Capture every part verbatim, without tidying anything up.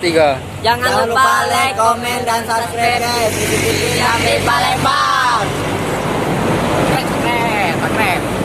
Tiga. Jangan lupa like, komen, dan subscribe, guys. Di sini sampai Palembang. Keren, keren, keren.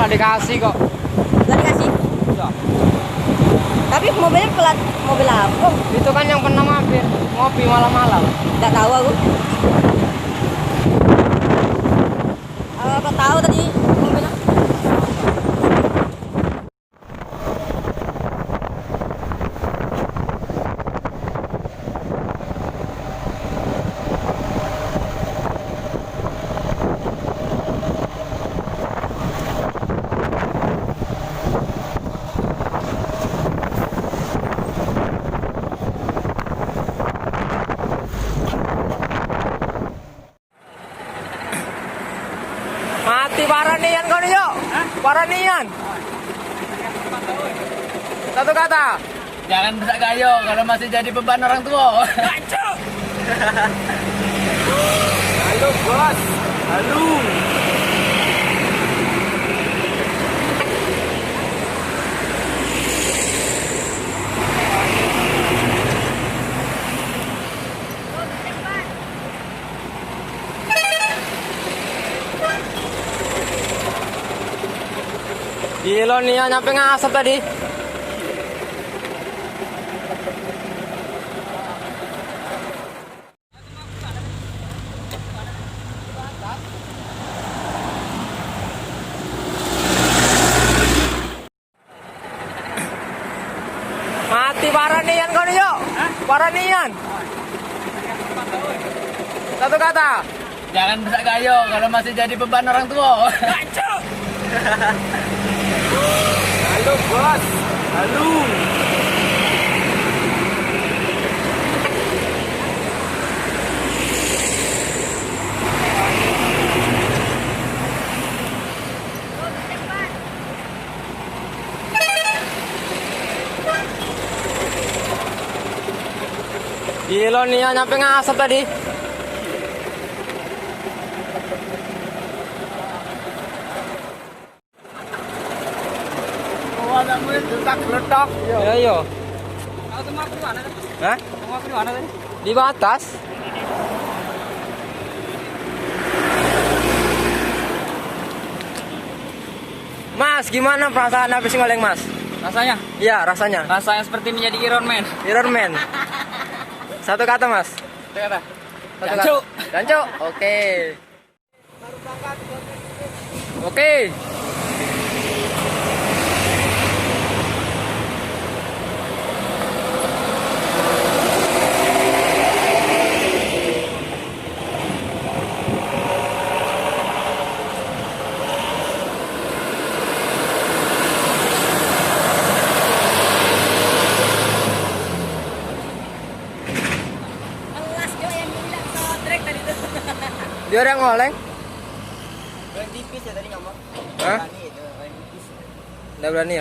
Dikasih kok. Lah dikasih? Iya. Tapi mobilnya plat mobil apa? Itu kan yang pernah mampir, ngopi malam-malam. Nggak tahu aku. Apa tahu tadi mobilnya? Mati parah nian kau ni, Yok. Hah? Parah nian. Satu kata. Jangan besak gayo kalau masih jadi beban orang tua. Hancur. Halo, Bos. Halo. Gilo nian, nyampe ngasap tadi. Mati parah nian kau ni, Yok. Hah? Parah nian. Satu kata. Jangan besak gayo kalau masih jadi beban orang tua. Hancur. Halo, Bos. Halo. Gilo nian, nyampe ngasap tadi. Wah, nak mulai detak geletak. Yo, yo. Hah? Di batas. Mas, gimana perasaan habis ngoleng, Mas? Rasanya? Iya, rasanya. Rasanya seperti menjadi Iron Man. Iron Man. Satu kata, Mas. Satu kata. Satu kata. Jancuk. Jancuk. Oke. Oke. Melas jo yang bilang sotrek tadi tu. Dia orang ngoleng. Goreng tipis ya tadi ngomong. Hah? Berani itu, goreng tipis. Ndak berani ya?